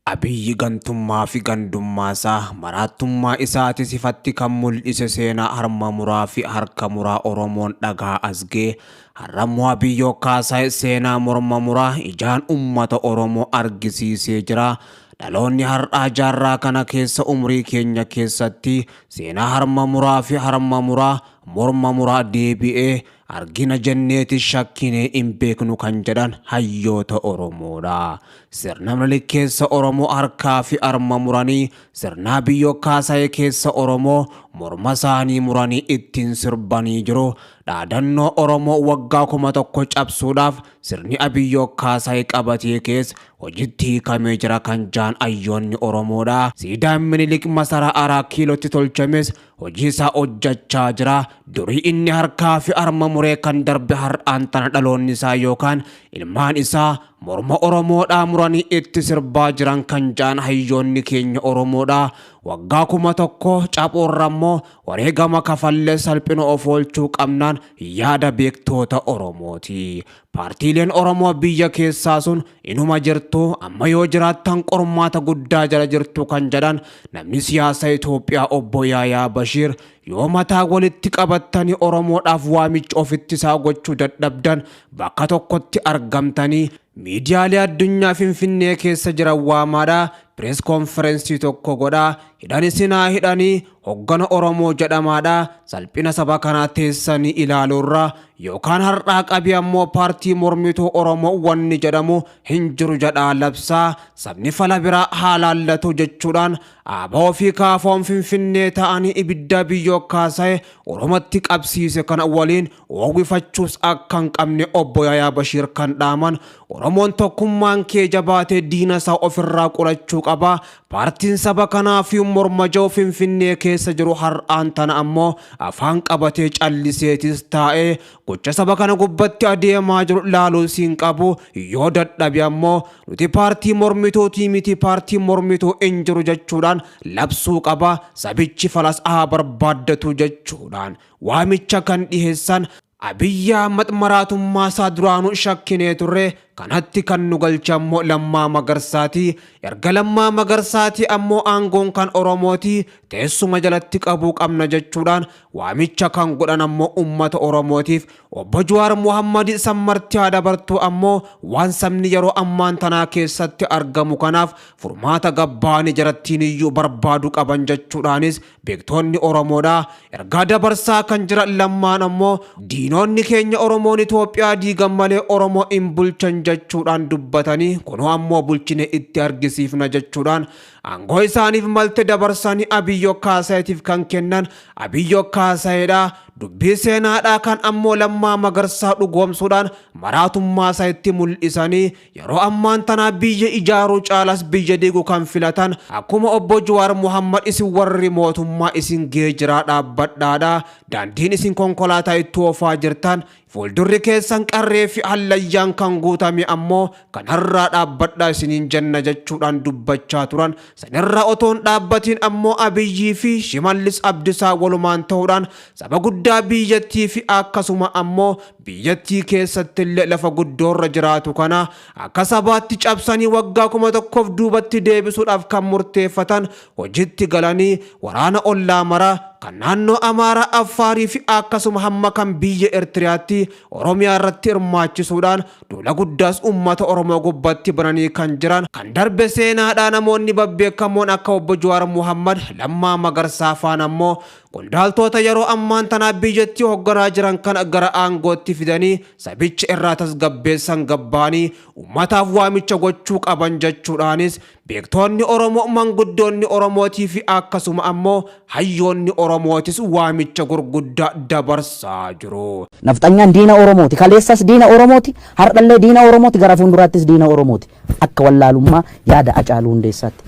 Abiyyi gantummaa fi gandummaa isaa, maraattummaa isaatis ifatti kan mul'ise seenaa harma muraa fi harka muraa Oromoon dhagaa as ga'e. Har'ammoo Abiyyoo Kaasaay seenaa morma muraa ijaan ummata Oromoo argisiisee jira. Dhaloonni har'aa jaarraa kana keessa umrii keenya keessatti seenaa harma muraa fi harma muraa, morma muraa deebi'ee argina jenneeti shakkinee hin beeknu kan jedhan hayyoota Oromoodha. Sirna Minilik keessa Oromoo harkaa fi harma muranii, sirna Abiyyoo Kaasaayee keessa Oromoo morma isaanii muranii ittiin sirbanii jiru. Dhaadannoo Oromoo waggaa 1000 cabsuudhaaf sirni Abiyyoo Kaasaayee qabatee keessa hojitti hiikamee jira kan jaan hayyoonni Oromoodha. Siidaan Minilik masaraa Araa Kiilootti tolchames hojii isaa hojjachaa jira. Durii inni harkaa fi harma muree kan darbe har'aan tana dhaloonni isaa yookaan ilmaan isaa morma Oromoodhaa muranii itti sirbaa jiran kan jaan hayyoonni keenya Oromoodha. Waggaa 1000 caphoorra immoo wareegama kafallee salphina of oolchuu qabnaan yaada beektoota Oromooti. Paartiileen Oromoo biyya keessaa sun inuma jirtu, amma yoo jiraattan qormaata guddaa jala jirtu kan jedhan namni siyaasa Itoophiyaa obbo Yaayaa Bashiir, yoo mataa walitti qabattanii Oromoodhaaf waamicha ofitti isaa gochuu dadhabdan bakka tokkotti argamtanii miidiyaalee addunyaa Finfinnee keessa jiran waamaadha, press konferensii tokko godhaa, hidhan isinaa hidhanii hoggana Oromoo jedhamaadha, salphina saba kanaa teessanii ilaaluurra yookaan har'aa qabii ammoo paartii mormituu Oromoo wanni jedhamu hin jiru jedhaa labsaa, sabni fala biraa haa laallatu jechuudhaan ABO fi KFO'n Finfinnee ta'anii ibidda Abiyyoo Kaasaayee Oromatti qabsiise kana waliin oowwifachuus akka hin qabne obbo Yaayaa Bashiir kan dhaaman. Oromoon tokkummaan kee jabaatee diina isaa ofirraa qolachuu qaba. Paartiin saba kanaa fi morma ja'u Finfinnee keessa jiru har'aan tana ammoo afaan qabatee calliseetis taa'ee gocha saba kana gubbatti adeemaa jiru laaluu siin qabu. Yoo dadhabe ammoo nuti paartii mormituutii miti, paartii mormituu hin jiru jechuudhaan labsuu qaba. Sabichi falas haa barbaaddatu jechuudhaan waamicha kan dhiheessan. Abiyyi Ahmad maraatummaa isaa duraanuu shakkinee turre, kanatti kan nu galche ammoo Lammaa Magarsaati. Erga Lammaa Magarsaati ammoo aangoon kan Oromooti, teessuma jalatti qabuu qabna jechuudhaan waamicha kan godhan ammoo uummata Oromootiif obbo Jawaar Mohammad. Sammarti haa dabartuu ammoo waan sabni yeroo ammaan tanaa keessatti argamu kanaaf furmaata gabbaanii jarattiin iyyuu barbaadu qaban jechuudhaanis beektoonni Oromoodha ergaa dabarsaa kan jiran. Lammaan ammoo diinonni keenya Oromoon Itoophiyaa diigan malee Oromoo hin bulchan jechuudhaan dubbatanii, kunoo ammoo bulchine itti argisiifna jechuudhaan aangoo isaaniif malte dabarsanii Abiyyoo Kaasaayetiif kan kennan Abiyyoo Kaasaayedha. Dubbii seenaadhaa kan ammoo Lammaa Magarsaa dhugoomsuudhaan maraatummaa isaa itti mul'isanii yeroo ammaan tanaa biyya ijaaruu caalas biyya diigu kan filatan akkuma obbo Jawaar Muhammad, isin warri mootummaa isin geejiraa dhaabbadhaadha. Daandiin isin konkolaataa itti oofaa jirtan fuuldurri keessan qarree fi hallayyaan kan guutame ammoo kanarraa dhaabbadhaa isiniin jenna jechuudhaan dubbachaa turan. Sanirra otoon dhaabbatiin ammoo Abiyyii fi Shimallis Abdisaa walumaan ta'uudhaan saba guddaa biyyattii fi akkasuma ammoo biyyattii keessatti illee lafa guddoorra jiraatu kana akka sabaatti cabsanii waggaa 1000 duubatti deebisuudhaaf kan murteeffatan hojitti galanii waraana ollaa mara kan naannoo Amaaraa, Affaarii fi akkasuma hamma kan biyya Eertiriyaatti Oromiyaa irratti hirmaachisuudhaan duula guddaas uummata Oromoo gubbatti bananii kan jiran. Kan darbe seenaadhaa namoonni babbeekamoon akka obbo Jawaar Muhammad, Lammaa Magarsaa faan ammoo qondaaltota yeroo ammaan tanaa biyyattii hogganaa jiran kana gara aangootti fidanii sabicha irraa tasgabbeessan gabbaanii uummataaf waamicha gochuu qaban jechuudhaanis beektoonni Oromoo, manguddoonni Oromootii fi akkasuma ammoo hayyoonni Oromootis waamicha gurguddaa dabarsaa jiru. Nafxanyaan diina Oromooti. Kaleessas diina Oromooti. Har'allee diina Oromooti. Gara fuulduraattis diina Oromooti. Akka wallaalummaa yaada Hacaaluu Hundeessaatti.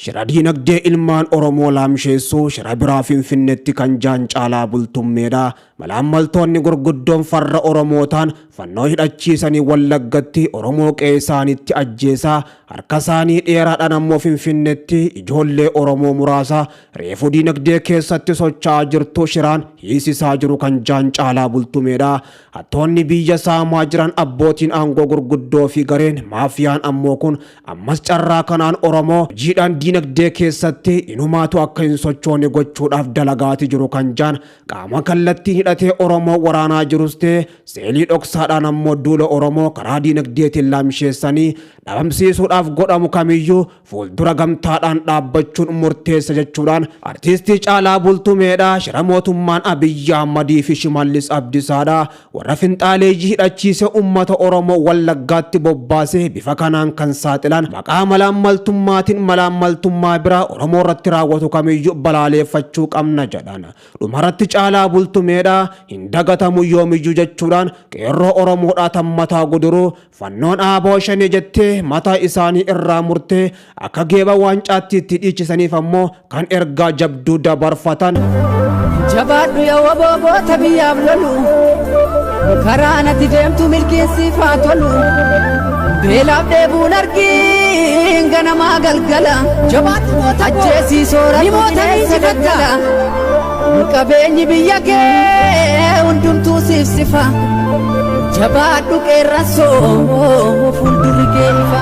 Shira diinagdee ilmaan Oromoo laamsheessuu shira biraa Finfinneetti kan jaan caalaa bultummeedha. Malaammaltoonni gurguddoon farra Oromootaan Fannoo hidhachiisanii Wallaggatti Oromoo qe'ee isaaniitti ajjeesaa, harka isaanii dheeraadhaan ammoo Finfinneetti ijoollee Oromoo muraasa reefuu diinagdee keessatti socho'aa jirtu shiraan hiisisaa jiru kan jaan Caalaa Bultumeedha. Hattoonni biyya saamaa jiran abbootiin aangoo gurguddoo fi gareen maafiyaan ammoo kun ammas carraa kanaan Oromoo hojiidhaan diinagdee keessatti inumaatu akka hin sochoone gochuudhaaf dalagaati jiru kan jaan qaama kallattiin hidhatee Oromoo waraanaa jirus ta'e seelii dhoksaadhaan ammoo duula Oromoo karaa diinagdeetiin laamsheessanii dhabamsiisuudhaaf godhamu kamiyyuu fuuldura gamtaadhaan dhaabbachuun murteessa jechuudhaan artiistii Caalaa Bultumeedha. Shira mootummaan Abiyyi Ahmadii fi Shimallis Abdisaadha warra finxaaleeyyii hidhachiise uummata Oromoo Wallaggaatti bobbaase bifa kanaan kan saaxilan maqaa malaammaltummaatiin malaammaltummaa biraa Oromoo irratti raawwatu kamiyyuu balaaleeffachuu qabna jedhan. Dhumarratti Caalaa Bultumeedha hin dagatamu yoomiyyuu jechuudhaan qeerroo Oromoodhaa tan mataa guduruu fannoon aaboo shanee jettee mataa isaanii irraa murtee akka geeba waancaatti itti dhiichisaniif ammoo kan ergaa jabduu dabarfatan. Jabaadhu yaa waboota biyyaaf lolu, karaa natti deemtu milkeessiif haa tolu. Beelaaf dheebuun argiin ganamaa galgala, ajjeesii sooratu bineensa daggala. Qabeenyi biyya kee hundumtuu siif sifa, jabaadhu qeerransoo fuuldurri kee ifa.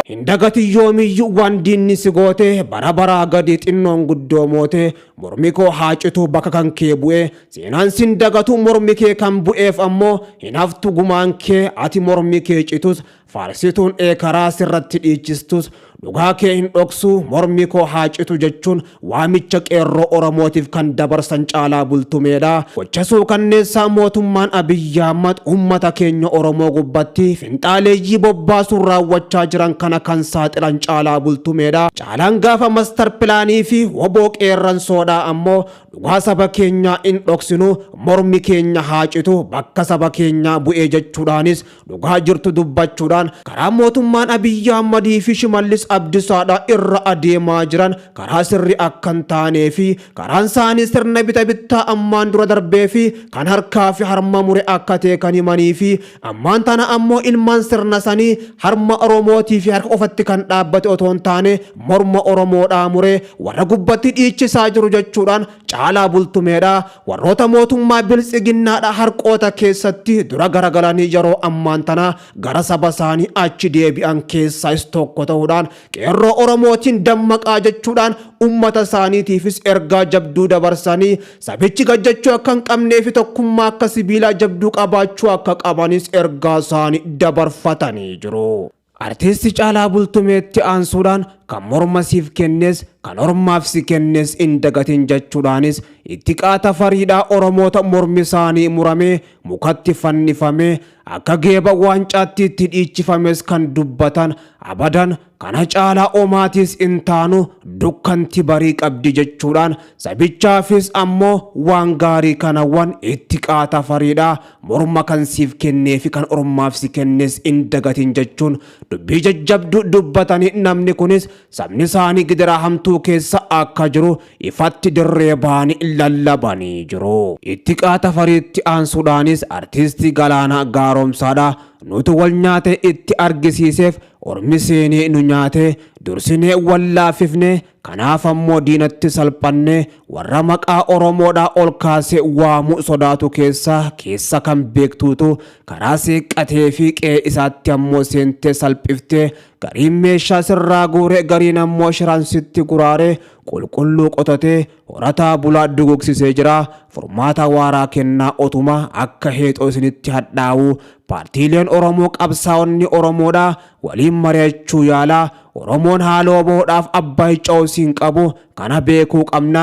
Hin dagati yoomiyyuu waan diinni si goote, bara baraa gadi xinnoon guddoo moote, mormi koo haa citu bakka kan kee bu'e, seenaan sin dagatu mormi kee kan bu'eef ammoo hin haftu gumaan kee, ati mormi kee citus faarsituun eekaraa sirratti dhiichistus dhugaa kee hin dhoksu, mormi koo haa citu jechuun waamicha qeerroo Oromootiif kan dabarsan Caalaa Bultumeedha. Gocha suukanneessaa mootummaan Abiyyi Ahmad uummata keenya Oromoo gubbatti finxaaleeyyii bobbaasuun raawwachaa jiran kana kan saaxilan Caalaa Bultumeedha. Caalaan gaafa master pilaanii fi woboo qeerransoodhaa ammoo dhugaa saba keenyaa hin dhoksinu, mormi keenya haa citu bakka saba keenyaa bu'ee jechuudhaanis dhugaa jirtu dubbachuudhaan karaa mootummaan Abiyyi Ahmadii fi Shimallis Abdisaadha irra adeemaa jiran karaa sirri akka hin taanee fi karaan isaanii sirna bita bittaa ammaan dura darbee fi kan harkaa fi harma mure akka ta'e kan himanii fi ammaan tana ammoo ilmaan sirna sanii harma Oromootii fi harka qofatti kan dhaabbate otoo hin taane morma Oromoodhaa mure warra gubbatti dhiichisaa jiru jechuudhaan Caalaa Bultumeedha. Warroota mootummaa biltsiginnaadha harqoota keessatti dura garagalanii yeroo ammaan tana gara saba isaanii achi deebi'an keessaas tokko ta'uudhaan qeerroo Oromootiin dammaqaa jechuudhaan uummata isaaniitiifis ergaa jabduu dabarsanii sabichi gajjachuu akka hin qabnee fi tokkummaa akka sibiilaa jabduu qabaachuu akka qabanis ergaa isaanii dabarfatanii jiru. Artiisti Caalaa Bultumeetti aansuudhaan kan morma siif kennes kan ormaaf si kennes hin dagatin jechuudhaanis itti qaata fariidhaa Oromoota mormi isaanii muramee mukatti fannifamee akka geeba waancaatti itti dhiichifames kan dubbatan abadan kana caalaa omaatis hin taanu dukkanti barii qabdi jechuudhaan sabichaafis ammoo waan gaarii kanawwan itti qaata fariidhaa morma kan siif kennee fi kan ormaaf si kennes hin dagatin jechuun dubbii jajjabduu dubbatanii namni kunis sabni isaanii gidiraa hamtuu keessa akka jiru ifatti dirree ba'anii lallabanii jiru. Itti qaata fariitti aansuudhaanis artiistii Galaanaa Gaaromsaadha. Nuti wal nyaate itti argisiiseef ormi seenee nu nyaate, dursinee wal laaffifne, kanaaf ammoo diinatti salphanne, warra maqaa Oromoodhaa ol kaasee waamu sodaatu keessa kan beektuutu karaa seeqqatee fi qe'ee isaatti ammoo seentee salphiftee gariin meeshaa sirraa guure, gariin ammoo shiraan sitti guraare qulqulluu qotatee horataa bulaa dugugsisee jira. Furmaata waaraa kennaa otuma akka heexoo isinitti hadhaa'u paartiileen Oromoo qabsaa'onni Oromoodhaa waliin mari'achuu yaalaa. Oromoon haaloo bahuudhaaf abbaa ca'uus hin qabu, kana beekuu qabna,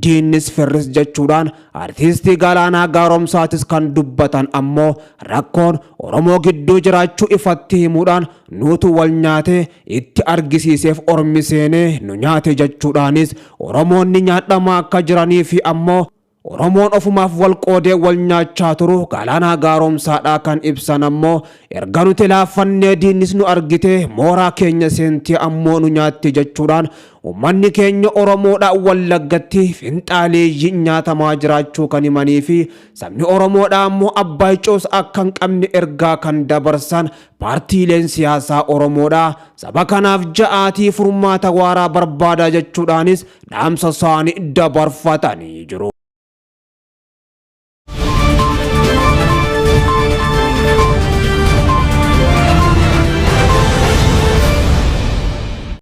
diinnis firris jechuudhaan artiistii Galaanaa Gaaromsaatis kan dubbatan ammoo rakkoon Oromoo gidduu jiraachuu ifatti himuudhaan nuutu wal nyaate itti argisiiseef ormi seenee nu nyaate jechuudhaanis Oromoonni nyaadhamaa akka jiranii fi ammoo Oromoon ofumaaf wal qoodee wal nyaachaa turu Galaanaa Gaaromsaadhaa kan ibsan ammoo erga nuti laaffannee diinnis nu argite mooraa keenya seentee ammoo nu nyaatti jechuudhaan uummanni keenya Oromoodha Wallaggatti finxaaleeyyii nyaatamaa jiraachuu kan himanii fi sabni Oromoodha ammoo abbaa icoos akka hin qabne ergaa kan dabarsan paartiileen siyaasaa Oromoodha. Saba kanaaf ja'aatii furmaata waaraa barbaada jechuudhaanis dhaamsa isaanii dabarfatanii jiru.